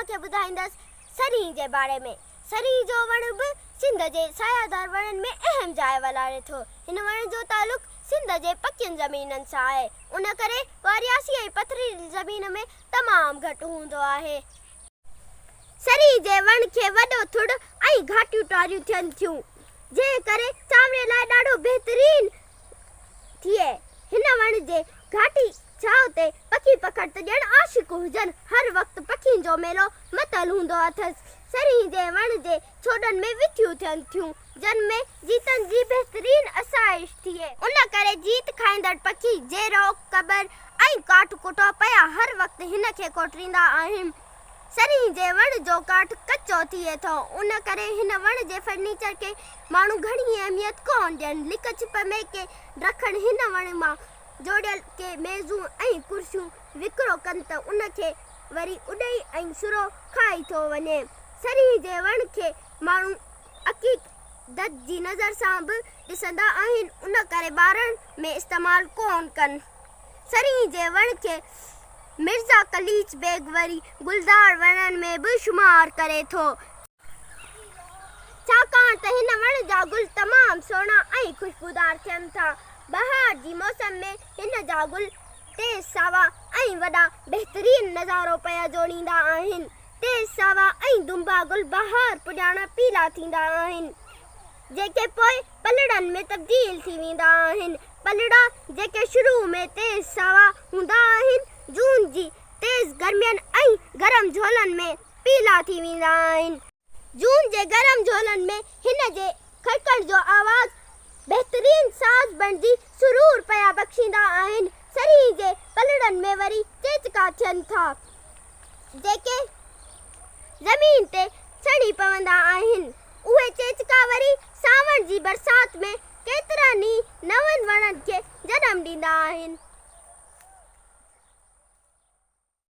توهان کي ٻڌائيندس سرينهن جي باري ۾. سرينهن جو وڻ به سنڌ جي سايادار وڻن ۾ اهم جاء والاري ٿو. هن وڻ جو تعلق سنڌ جي پڪين زمينن سان آهي. ان ڪري وارياسي ۽ پٿريلي زمين ۾ تمام گهٽ هوندو آهي. سرينهن جي وڻ کي وڏو ٿڙ ۽ گهاٽيون ٽاريون ٿين ٿيون، جنهن ڪري چانوري لاء ڏاڍو بهترين ٿئي. هن وڻ جي گهاٽي ڇانو تي پکي پکڙ ته ڄڻ عاشق هجن. هر وقت پکين جو ميلو متل هوندو اٿس. سرهين جي وڻ جي ڇوڏن ۾ وٿيون ٿين ٿيون، جن ۾ جيتن جي بهترين آسائش ٿئي. ان ڪري جيت کائيندڙ پکي جيرو، ڪٻر ۽ ڪاٺ ڪٽو پيا هر وقت هن کي ڪوٽريندا آهن. سرهين جي وڻ جو ڪاٺ ڪچو ٿئي ٿو، ان ڪري هن وڻ جي فرنيچر کي ماڻهو گهڻي اهميت ڪونه ڏين. لڪ ڇپ ۾ ڪي ڊکڻ هن وڻ مان جوڙيل ڪي ميزون ۽ ڪرسيون وڪرو ڪن ته ان کي وري اڏئي ۽ سرو کائي ٿو وڃي. سرهين جي وڻ کي ماڻهو عقيدت جي نظر سان به ڏسندا آهن، ان ڪري ٻارڻ ۾ استعمال ڪونه ڪن. سرهين جي وڻ کي مرزا قليچ بيگ وري گلزار وڻن ۾ به شمار ڪري ٿو. ڇاڪاڻ ته هن وڻ جا گل تمام سهڻا ۽ خوشبودار ٿين ٿا. بهار جي موسم ۾ هن جا گل تيز ساوا ۽ وڏا بهترين نظارو پيا جوڙيندا آهن. تيز ساوا ۽ دنبا گل بهار پڄاڻان پيلا ٿيندا آهن. جيڪي پوء پلڙن ۾ تبديل ٿي ويندا آهن. پلڙا جيڪي شروع ۾ تيز ساوا هوندا آهن، جون جي تيز گرمين ۽ گرم جهولن ۾ پيلا ٿي ويندا آهن. جون جي گرم جهولن ۾ هن جي کڙڪڻ جو آواز بهترين ساز بڻجي سرور پيا بخشيندا آهن. سرهين جي پلڙن ۾ وري چيچڪا ٿين ٿا، جيڪي زمين تي ڇڻي پوندا آهن. اهي چيچڪا وري سانوڻ جي برسات ۾ ڪيترن ئي نون وڻن کي جنم ڏيندا آهن.